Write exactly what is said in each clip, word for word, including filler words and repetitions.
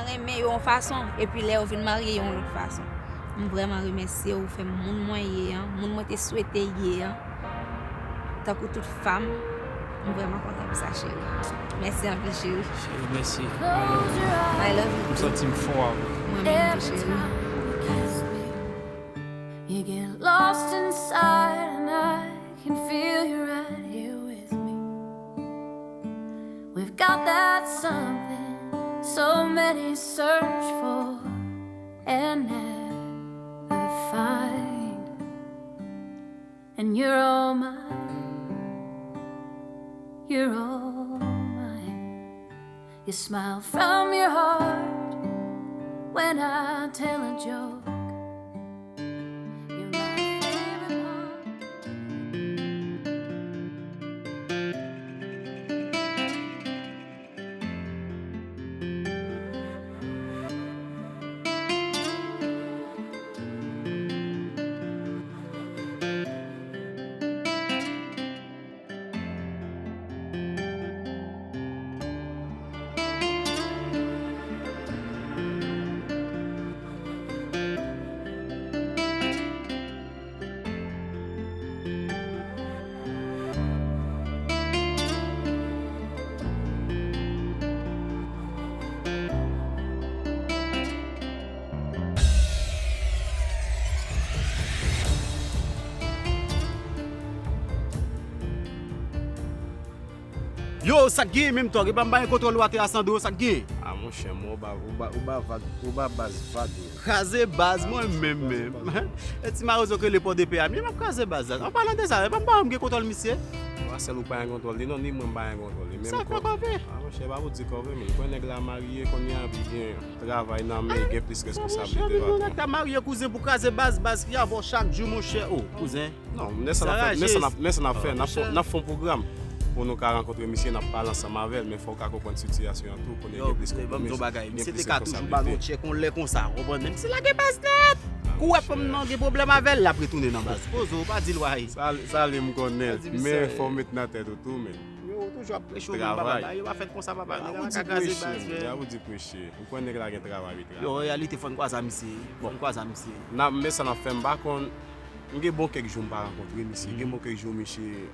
renmen yo yon fason, epi lè yo vin marye yo yon lòt fason. M vrèman remèsye w, ou fè m moun mwen ye an, moun mwen te swete ye an. Tankou tout fanm, m vrèman kontan pou sa, cheri. Mèsi anpil, cheri. Cheri, mèsi. I love you. M santi m fò avè w. Mwen menm tou, cheri. You get lost inside and I can feel you right here with me. We've got that something so many search for and never find. And you're all mine. You're all mine. You smile from your heart when I tell a joke. You're my favorite part. Yo, sa k gen menm tòg, epa m pa gen kontwòl ou atè a Sandro, sa k gen? A monchè, mwen ou ba, ou ba, ou ba vag, ou ba baz vag, wi. Kraze baz, mwen menm menm. E ti mawozo k rele Pòdepè a, m ap kraze baz la. An palan de sa, epa m pa wè m gen kontwòl misye. Marcel ou pa gen kontwòl li non, ni mwen m pa gen kontwòl li. Sa fè kòve. A monchè, pa pou di kòve, men ou konnen nèg la marye, kounye a epi gen travay nan men, gen plis responsablite patwon. Nèg ta marye kouzen pou kraze baz, baz ki avè w chak jou, monchè. O, kouzen. Non, men sa n ap fè, men sa n ap, men sa n ap fè, n ap fè, n ap fè yon pwogram pou nou ka rankontre misye, n ap pale ansanm avè l, men fò w ka konprann sitiyasyon an tou, konnen gen plis konpwomi, gen plis responsabilite. Misye te ka toujou ba nou tchèk yon lè konsa, w konprann, men misye lage baz nèt. Kou w wè fanm nan gen pwoblèm avè l, l ap retounen nan baz. Poze w, pa di l wayy. Sa, sa li m konnen, men fò w met nan tèt ou tou, men. Yo toujou ap preche w menm papa, bagay yo pa fèt konsa papa, nèg la ka kraze baz, men. Travay. Ou di preche, men, y a ou di preche. Ou kwè nèg la gen travay, li travay. Yo, an reyalite, fò n kwaze a misye, fò n kwaze a misye. N ap, men sa n ap fè, m pa konn, m gen bon kèk jou m pa rankontre misye, gen bon kèk jou misye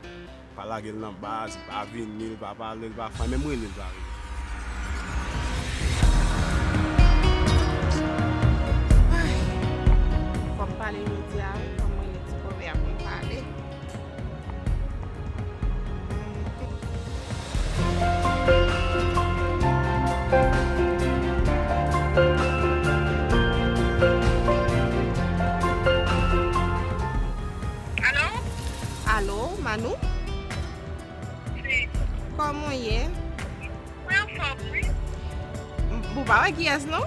pa lage l nan baz, li pa vini, li pa pale, li pa fè anyen, menm rele l pa rele. Ay, fò m pale jodi a, wi, fò m rele ti kòmè a pou m pale. Alo? Alo, Manou? Wi. Kòman w ye? Mwen anfòm, wi. M, ou pa wè kiyès, non?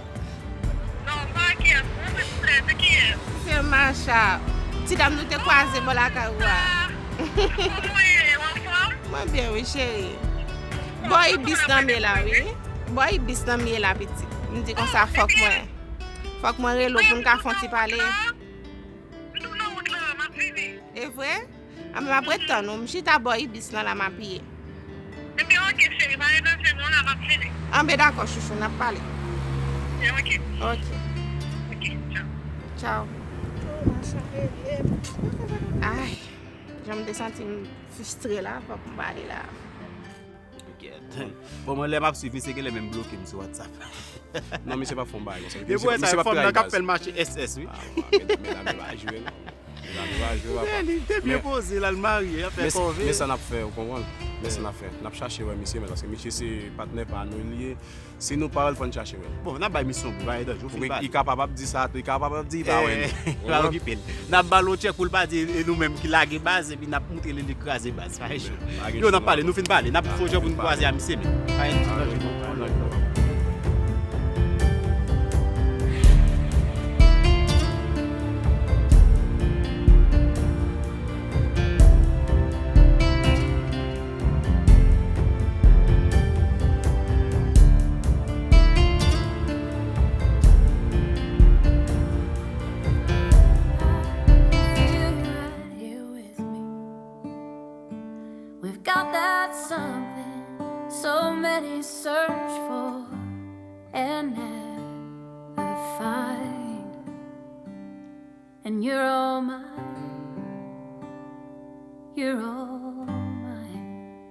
Non, m pa wè kiyès, non, silvouplè, se kiyès? Se Macha. Ti dam nou te kwaze bò lakay ou a. Kòman w ye? Ou anfòm? Mwen byen, wi, cheri. Bò Ibis nan m ye la, wi. Bò Ibis nan m ye la, pitit. M di konsa, fòk mwen, fòk mwen rele w pou n ka fè yon ti pale. M tou nan wout la, m ap vini. E vre? Anben, m ap ret tann ou. M chita bò Ibis lan la, m ap ye. Ebyen, oke, cheri, pa ret anfèm non la, m ap vini. Anben, dakò, chouchou, n ap pale. Ebyen, oke. Oke. Oke, tchaw. Tchaw. Ay, jan m te santi m fristre la, fòk m pale la. Kèt. Bon, mwen, lè m ap swiv misye, genlè menm bloke m sou WhatsApp. Non, misye p ap fè yon bagay konsa. Depi w wè sa, fòm nan k ap fè l mache S S, wi. A, medam yo pa jwe, non. Medam yo pa jwe, papa. Li te byen poze, l al marye, y ap fè kòve. Men sa n ap fè, ou konprann? Men sa n ap fè. N ap chache wè misye, men paske misye se patnè pa nou li ye. Si nou pa wè l, fò n chache wè l. Bon, n ap bay misye yon bout, pa gen danje, ou fin pale. Li kapab ap di sa tou, li kapab ap di li pa wè nou. Pa okipe l. N ap ba l yon tchèk pou l pa di e nou menm ki lage baz, epi n ap montre l li kraze baz. Pa gen cho. Yo, n ap pale, nou fin pale, n ap fè yon jan pou n kwaze a misye, men. Pa gen danje, non. We've got that something so many search for and never You're all mine. You're all mine.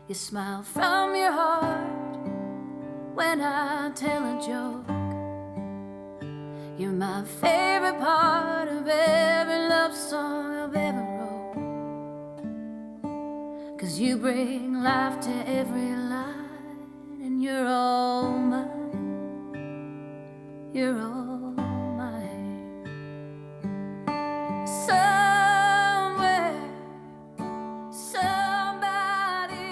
You smile from your heart when I tell a joke. You're my favorite part of every love song I've ever wrote. 'Cause you bring life to every line, and you're all mine. You're all mine. Somewhere, somebody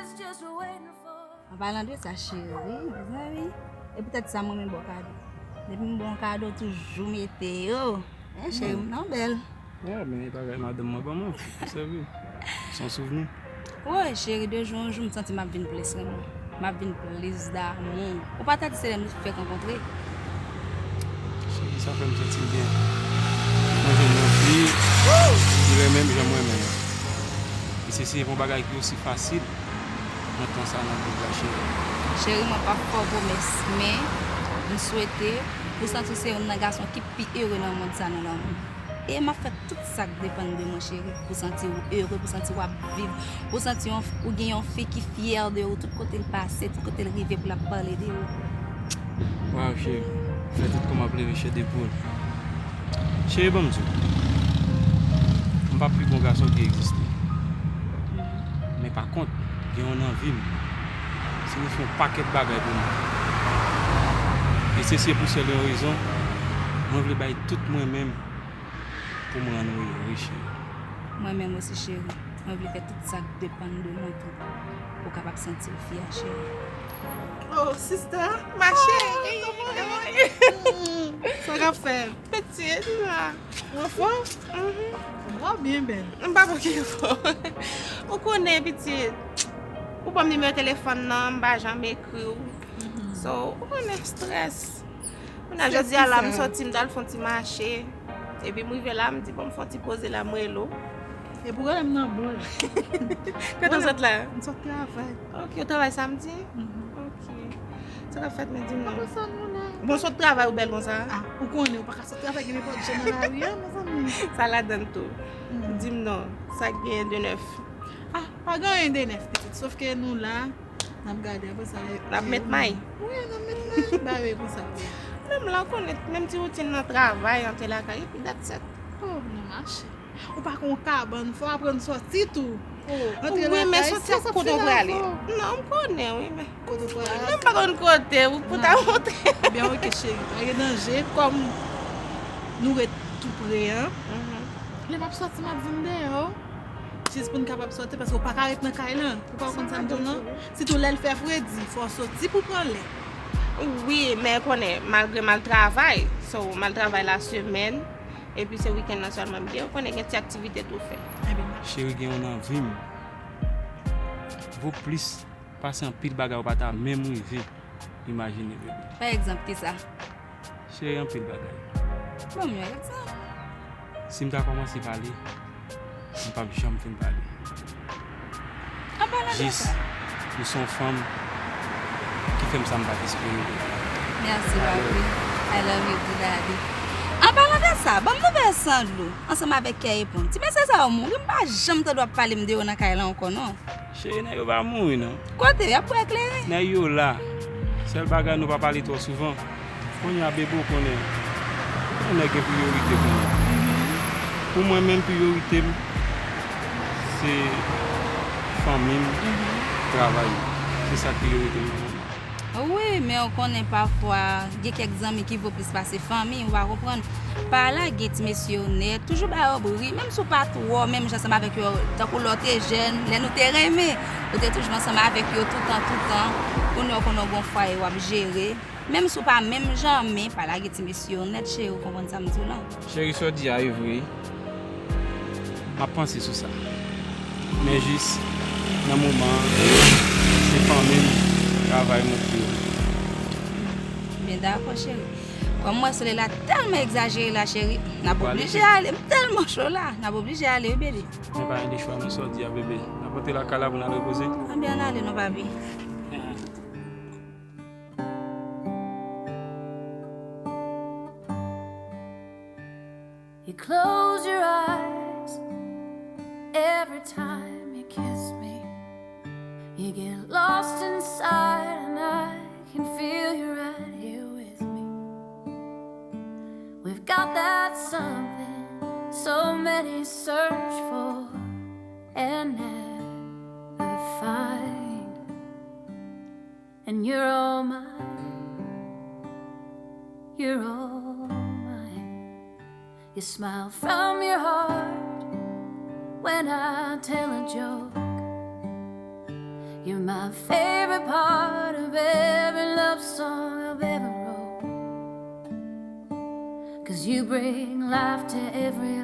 is just waiting for. An palan de sa, cheri, mezanmi, e poutèt sa mwen menm ba w kado. Depi m ba w kado, toujou mete yo. Eh, cheri, m nan bèl. Yeah, men e bagay madanm mwen ban mwen. Se vre. Se yon souvni. Woy, cheri, de jou an jou, m santi m ap vin plis renmen w. M ap vin plis damou. Ou pa ta di se lè nou fèk rankontre. Cheri, sa fè m santi m byen. Mwen jwenn yon fi ki renmen m jan mwen renmen l. E se, se yon bagay ki osi fasil nan tan sa nan viv la, cheri. Cheri, mwen p ap fè w pwomès, men m swete ou santi w se youn nan gason ki pi ere nan mond sa nan lanmou. E m ap fè tout sa k depann de mwen, cheri, pou santi w ere, pou santi w ap viv, pou santi yon, ou gen yon fi ki fyè de ou, tout kote l pase, tout kote l rive pou l ap pale de ou. Waw, cheri, fè tout kò m ap leve chè de poul. Cheri, ban m di w, m pa pi bon gason ki egziste. Men pa kont, gen yon nan vi m, si nou fè yon pakèt bagay pou mwen. E se, se pou sèl yon rezon, mwen vle bay tout mwen menm pou m rann ou ere, cheri. Mwen menm osi, cheri. Mwen vle fè tout sa k depann de mwen tou pou w kapab santi w fyè, cheri. Oh, sista, ma cheri. Sa w ap fè? Pitit, m la. Ou anfòm? Mhm. Ou byen bèl. M pa poko anfòm. Ou konnen, pitit. Ou ban m nimewo telefòn nan, m pa janm ekri w. Mhm. So, ou konnen, strès. Kounye a, jodi a la, m sòti, m t al fè yon ti mache. Epi m rive la, m di, bon, m fè yon ti poze la, m rele w. E pou rele m nan bon. Kote w sot la? M sot travay. Ok, ou travay samdi? Mhm. Ok. Sa k ap fèt, men di m non. Bon, sot travay ou bèl konsa? Ah, ou konnen, ou pa ka sot travay gen nenpòt jan nan lari a, mezanmi. Sa ladann tou. Mhm. Di m non, sa k genyen de nèf? Ah, pa gen anyen de nèf, pitit. Sòf ke nou la, n ap gade apre sa. N ap met may. Wi, n ap met may. Bare konsa. Menm la, ou konnen, menm ti woutin nan travay, antre lakay, epi that's it. Oh, nan mache. Ou pa gen yon kabann, fò w aprann sòti tou. Oh. Antre lakay, wi, men sòti ak kote w prale? Non, m konnen, wi, men. Kote w prale? Men m pa konn kote, ou pou ta montre. Ebyen, ok, cheri, pa gen danje, kòm nou ret tou pre an. Mhm. Lè m ap sòti, m ap vin dèyè w. Jis pou n kapab sòti, paske w pa ka ret nan kay lan. Ou pa konn sa m di w, non? Sitou lè l fè fredi, fò w sòti pou pran lè. Wi, men konnen, malgre m al travay, so, m al travay la semèn, epi se wikenn nan sèlman m gen, ou konnen gen ti aktivite tou fè. Cheri, gen yon nan vi m vo plis pase anpil bagay ou pa ta menm rive imajine, bebe. Pa egzanp, kisa? Cheri, anpil bagay. Ban m yon egzanp. Si m ta kòmanse pale, m p ap janm fin pale. An palan de sa. Jis, ou se yon fanm ki fè m sa m pa t espere. Mèsi, papi. I love you too, daddy. An palan de sa, ban m nouvèl Sandlou, ansanm avèk Kè Eponn. Ti mesye sa yo mouri, m pa janm tande w ap pale m de yo nan kay la ankò, non. Cheri, nèg yo pa mouri, non. Kote yo? Y ap bwè kleren. Nèg yo la. Sèl bagay nou pa pale twò souvan. Kounye a, bebe, w konnen, yon nèg gen priyorite pou mwen. Mhm. Pou mwen menm, priyorite m, se fanmi m, mhm, travay. Se sa k priyorite m nan moman. Wi, men w konnen pafwa, gen kèk zanmi ki vo plis pase fanmi, ou pa konprann. Pa lage ti mesye yo nèt, toujou ba yo bri, menm si w pa twò menm jan ansanm avèk yo, tankou lè w te jèn, lè nou te renmen, ou te toujou ansanm avèk yo toutan, toutan. Kounye a w konnen w gen yon fwaye w ap jere. Menm si w pa menm jan, men pa lage ti mesye yo nèt, cheri, ou konprann sa m di w lan? Cheri, sa w di a e vre. M ap panse sou sa. Men jis, nan moman an, se fanmi m, travay mwen priyorite. Byen dakò, cheri. Kòm m wè solèy la tèlman egzajere la, cheri, n ap oblije ale. M tèlman cho la, n ap oblije ale, wi, bebe. Men pa gen de chwa, non, sa w di a, bebe. N ap rantre lakay la pou n al repoze. Anben, ann ale non, papi. You close your eyes every time you kiss me. You get lost inside, and I can feel you right here with me. We've got that something so many search for and never find. And you're all mine. You're all mine. You smile from your heart when I tell a joke. You're my favorite part of every love song I've ever wrote. 'Cause you bring life to every